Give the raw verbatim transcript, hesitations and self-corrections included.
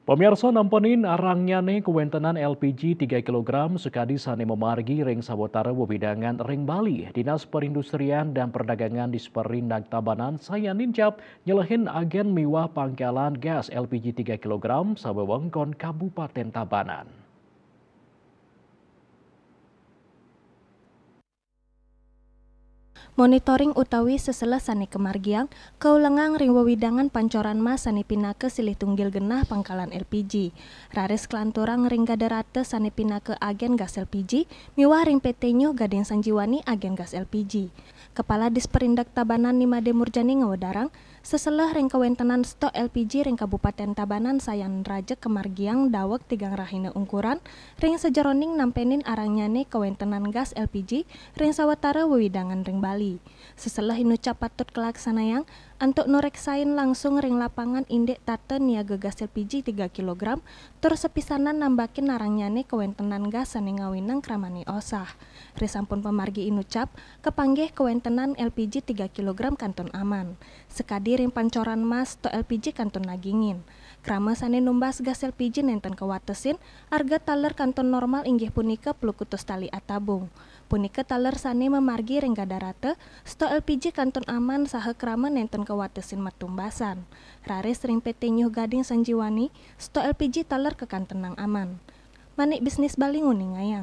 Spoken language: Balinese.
Pemirsa, nampenin arangnyané kawéntenan L P G tiga kilogram sakadi sané mamargi ring sawatara wewidangan ring Bali, Dinas Perindustrian dan Perdagangan Disperindag Tabanan sayan nincap nyelehin agen miwah pangkalan gas L P G tiga kilogram sawewengkon Kabupaten Tabanan. Monitoring utawi seseleh sané kamargiang kaulengang ring wewidangan pancoran mas sané pinaka silih tunggil genah pangkalan L P G. Raris kalanturang ring Gadarata sané pinaka agen gas L P G miwah ring P T Nyuh Gading Sanjiwani agen gas L P G. Kepala Disperindag Tabanan Nimade Murjani ngawedarang, seseleh ring kawéntenan stok L P G ring Kabupaten Tabanan sayan raja kamargiang daweg tigang rahina ungkuran, ring sajeroning nampenin arangnyané kawéntenan gas L P G ring sawatara wewidangan ring Bali. Seseleh inucap patut kalaksanayang antuk nureksain langsung ring lapangan indik tata niaga gas L P G tiga kilogram, tur sapisanan nambakin arangnyané kawéntenan gas sané ngawinang kramané osah. Risampun pamargi inucap, kapanggih kawéntenan L P G tiga kilogram kantun aman. Sakadi ring pancoran mas, stok L P G kantun nagingin. Krama sané numbas gas L P G nénten kawatesin, arga taler kantun normal inggih punika plukutus tali atabung. Punika taler sané mamargi ring Gadarata, stok L P G kantun aman saha krama nénten kawatesin matumbasan. Raris ring P T Nyuh Gading Sanjiwani, stok L P G taler kakantenang aman. Manik Bisnis Bali nguningayang.